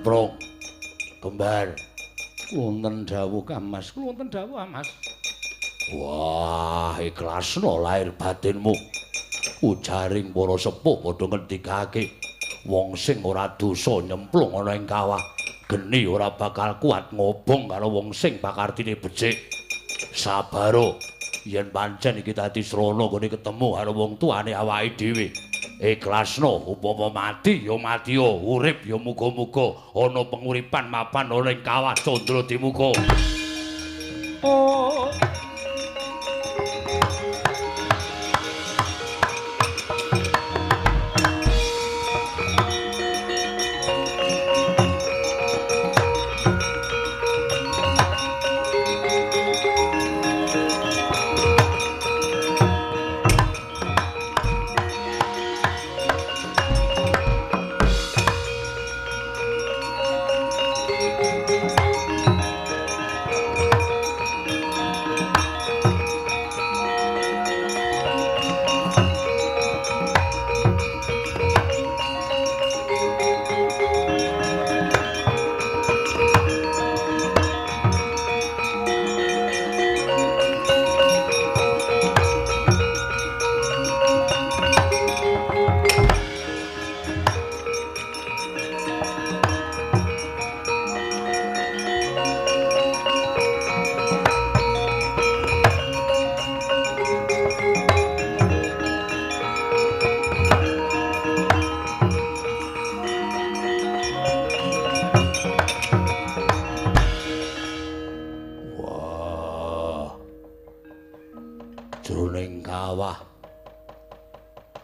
Semprong. Kembar. Wonten dawuh Kang Mas, wonten dawuh Mas. Wah, ikhlasno lahir batinmu. Ujaring para sepuh padha ngendikake, wong sing ora dosa nyemplung ana ing kawah, geni ora bakal kuat ngobong karo wong sing pakartine becik. Sabaro, yen pancen iki dadi srana nggone ketemu karo wong tuane awake dhewe. Ikhlasno upama mati ya mati, urip ya muga-muga ana penguripan mapan ana ing kawah Candra Dimuka. Oh.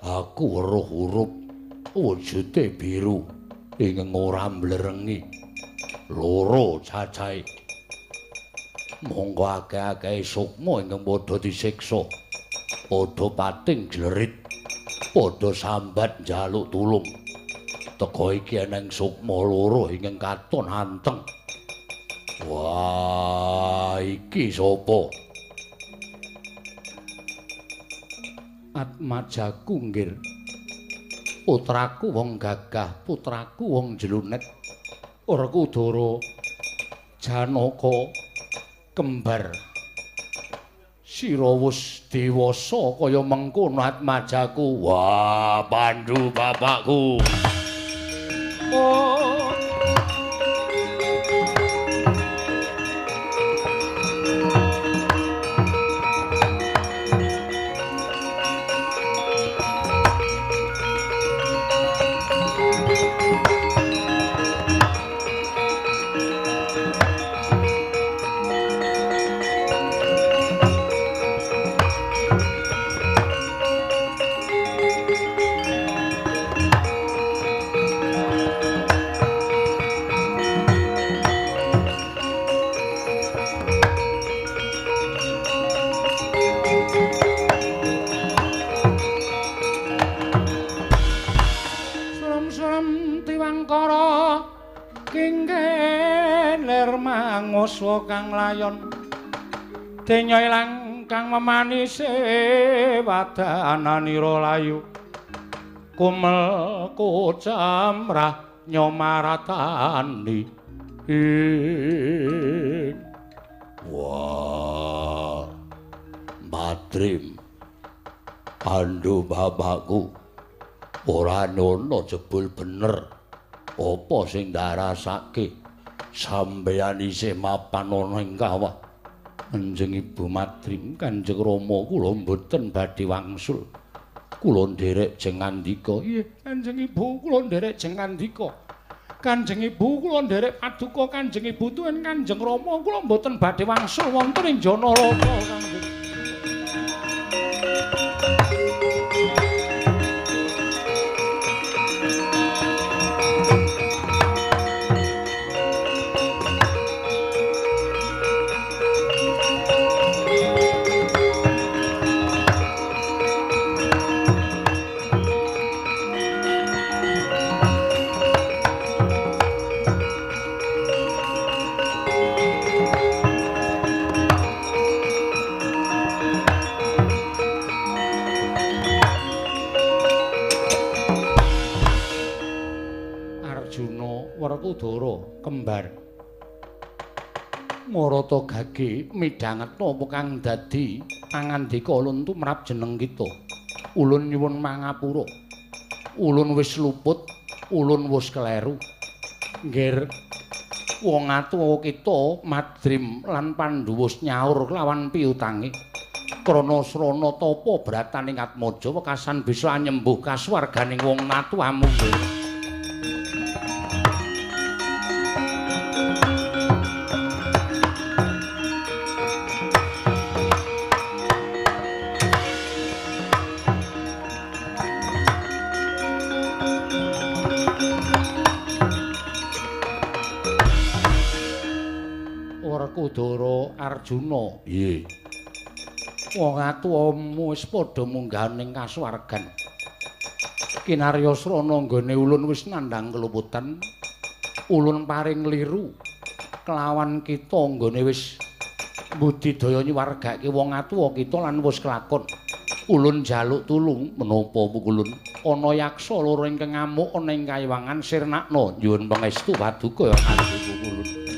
Aku weruh hurup wujude biru ingkang ora mblerengi loro cacahe. Monggo akeh-akeh sukma ingkang padha disiksa, padha pating jlerit, padha sambat njaluk tulung. Teka iki eneng sukma loro ingkang katon anteng. Wah, iki sapa? Atmajaku nggir, putraku wong gagah, putraku wong jelunet, Werkudara Janaka kembar. Sira wis dewasa kaya mengkono Atmajaku. Wah, Pandu bapakku. Oh. Manguswa kang layon denya ilang kang memanise wadananira layu kumel kocamrah nyomaratani. Wah, Madrim, Pandu bapakku ora nono jebul bener apa sing ndarasake sampeyan isih mapan ana ing kawah. Kanjeng Ibu Madrim, Kanjeng Rama kula mboten badhe wangsul. Kula nderek jeng ngandika. Nggih, Kanjeng Ibu kula nderek jeng ngandika. Kanjeng Ibu kula nderek paduka Kanjeng Ibu tuwin Kanjeng Rama kula mboten badhe wangsul wonten ing Janaraka Kanjeng. Werkudara kembar. Marata gage midhangetna apa kang dadi pangandika ulun tumrap jeneng kita. Ulun nyuwun mangapura. Ulun wis luput, ulun wis kleru. Nggir wong atuwa kita Madrim lan Pandhu wis nyaur kelawan piutange. Krana srana tapa brataning Atmaja wekasan bisa anyembuh kasuwarganing wong natuwamu. Werkudara Arjuna. Nggih. Wong atuwamu wis padha munggah ning kasuwargan. Kinarya srana nggone ulun wis nandhang keluputan. Ulun paring liru kelawan kita nggone wis budidaya nyuwargake wong atuwa kita lan wis kelakon. Ulun njaluk tulung menapa pukulun? Ana yaksa loro ingkang ngamuk ana ing kayiwangan sirnakna. Nyuwun pangestu paduka adi pukulun.